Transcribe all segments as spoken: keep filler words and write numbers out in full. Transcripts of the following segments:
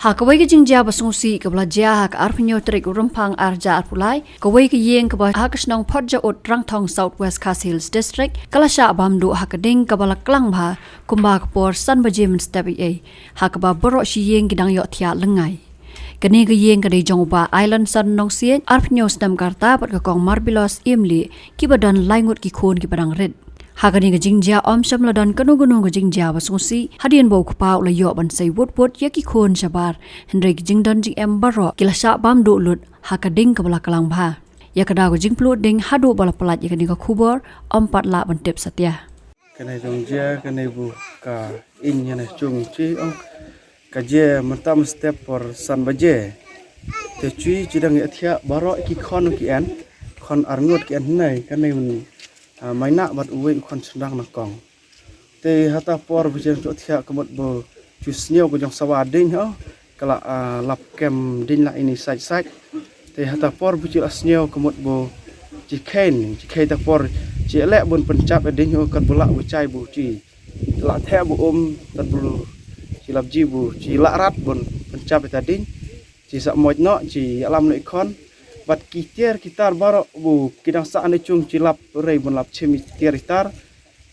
Ha kawei ka jingjia ba sngewsih kaba la jia ha ka arphew tarik u Rymphang arhajar arphew lai, kawei ka ïing kaba ha ka shnong Photjaud, Rangthong, South West Khasi Hills District, ka la shah bam duh ha ka ding kaba la klang bha, kumba ka por san baje mynstep eiei, ha kaba baroh shi ïing ki dang ïoh thiah lyngngai. Kane ka ïing ka dei jong u Bah Ailanson Nongsiej, arphew snem ka rta, bad ka Kong Marbilos Imli, kiba don lai ngut ki khun kiba dang rit. Ha kane ka jingjia ym shym la don kano kano ka jingjia ba sngewsih, hadien ba u kpa u la ïoh ban sei wut wut ïa ki khun shabar, hynrei ki jingdon jingem baroh ki la shah bam duh lut ha ka ding kaba la klang bha. Ïa ka daw ka jingpluh ding haduh ba la pyllait ïa kane ka khubor, ym pat lah ban tip satia. Kane jong jia, kane bu ka ing ïa na chung chi ong. Ka jia mynta mynstep por san baje. Te chi chi dang ïa thiah baroh ki khon ki en. Khon arngut ki en nei, kane un, ah, maina bad uwei u khon shynrang na kong. Te hata por bu jia ïa thiah ka mut bu chi sniew ka jong sawa ding ho. Ka la, ah, lap kem ding la ini sait sait. Te hata por bu chi la sniew ka mut bu chi khein, chi khein ta por chi leh bun pynchap ding ho kat bu la bu chai bu chi la theh bu um, kat bu chi lap ji bu chi la rat bun pynchap ita ding. Chi sa moj noh, chi ïalam noh i khon. Bad ki tiar ki tar baroh bu ki dang sah na chung chi lap rei bun lap chim i tiar i tar.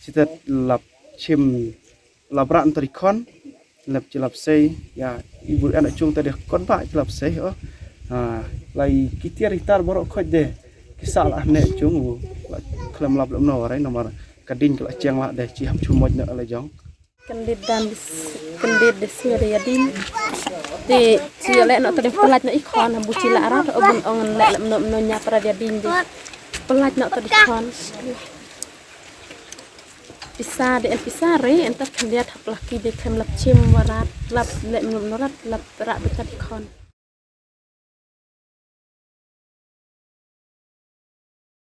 Chi tat lap chim lap rat tar i khon. Lap chi lap sei, ïa, i bu en chung ta de kot ba chi lap sei, oh. Ha, lai ki tiar i tar baroh khoj de. Ki sah la ne chung bu la khlem lap lap no rai namar ka ding ka la cheng la de chi hap chu moj na la jong. Kan dit dan, kan dit de sir ïa ding. Te chi leh noh ta de pyllait noh i khon, bu chi la rat, oh, bun ong leh lap no no nya para ïa ding de. Pyllait noh ta de khon. Pisa de en pisa re, en ta khyndiat hap laki de khlem lap chim warat, lap leh mnup nurat, lap rak bita di khon.